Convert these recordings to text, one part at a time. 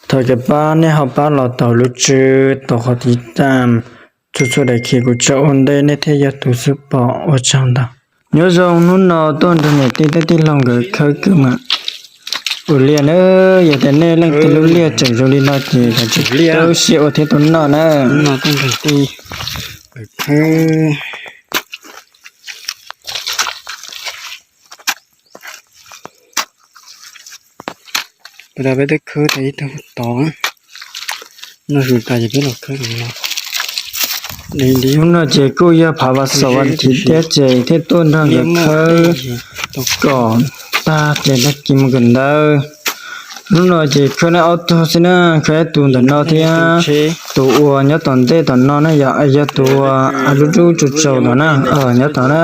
Thov kev pab nej ho pab los tau lub tswb, tau qhov tiv tam, txhua txhua daim khi kuv tso ua ntej nej thiaj yog tus xub pom, ua tsaug ntau. Nyob zoo hnub no tuaj nrog niam tij thiab tij laug nkawd khawb kwj mam ua liaj na. Yog tias nej leej twg lub liaj tseem zoo li no ces kav tsij tau siab ua thiab tau noj na. Peb twb khawb tau ib tug tod, noj su tas ces peb los khawb no. Hnub no ces kuj yog phav vas xaum vas thiv thiab ces thiaj tuaj nrog nkawd khawb kom tag ces tag kis mus kawm ntawv. Hnub no ces khawb lawm ob tug xwb na, khawb ib tug ntawm no thiab tus uas nyob tom ntej tom no na, yog tus uas lub rub tsaus tsaus tom na, nyob tom na.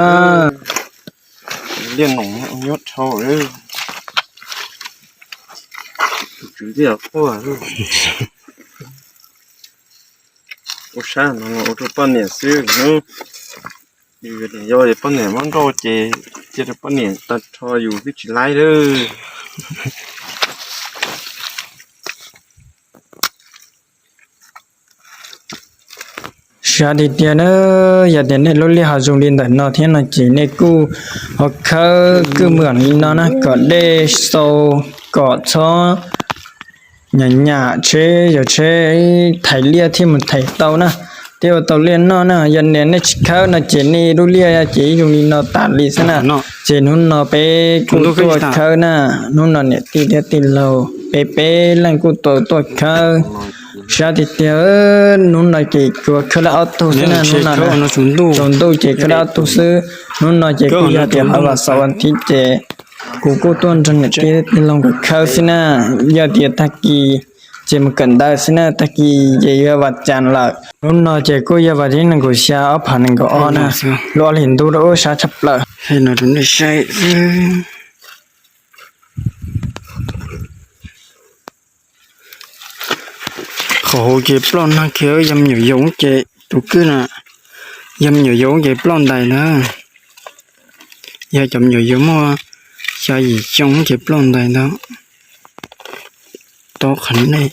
Liaj no nyob dhau, tus tswv tij quaj, ua sab no ua rau poj niam xwb. Yog poj niam muab nrauj ces cia rau poj niam tag nrho, yus twb tsis laib lawm. Sab tiag tiag na, yog tias nej lub liaj ho zoo li ntawm no thiab no ces nej kuj ho khawb kwj mam li no na, kom dej xau, kom txhob nyam nyam tsheb, yog tsheb thaiv liaj thiaj mus thaiv tau na, thiaj ua tau liaj noj na. Yog nej tsis khawb no ces nej lub liaj ces zoo li no tas li xwb na. Ces hnub no peb kuj tuaj khawb na, hnub no niam tij thiab tij laug peb peb leej kuj tau tuaj khawb. Sab tiag tiag, hnub no ces kuv khawb lawm ob tug xwb na, hnub no tsaus ntuj ces khawb lawm ob tug xwb. Hnub no ces kuj yog tias phav vas xaum vas thiv ces kuv kuj tuaj nrog niam tij tij laug nkawd khawb xwb na. Yog tias tag kis ces mus kawm ntawv xwb na, tag kis ces yuav vas cas lawm. Hnub no ces kuj yog vas thib nees nkaum xya ob phav nees nkaum ob na, lub ob hlis ntuj rau ub sab tshaj plaws. Qhov hauv ces ploj nag kiag, yog me nyuam yaus ces tus kwj na, yog me nyuam yaus ces ploj ntais na. Yog cov me nyuam yaus muaj xya yim xyoo ces ploj ntais ntag. Tau qhov nej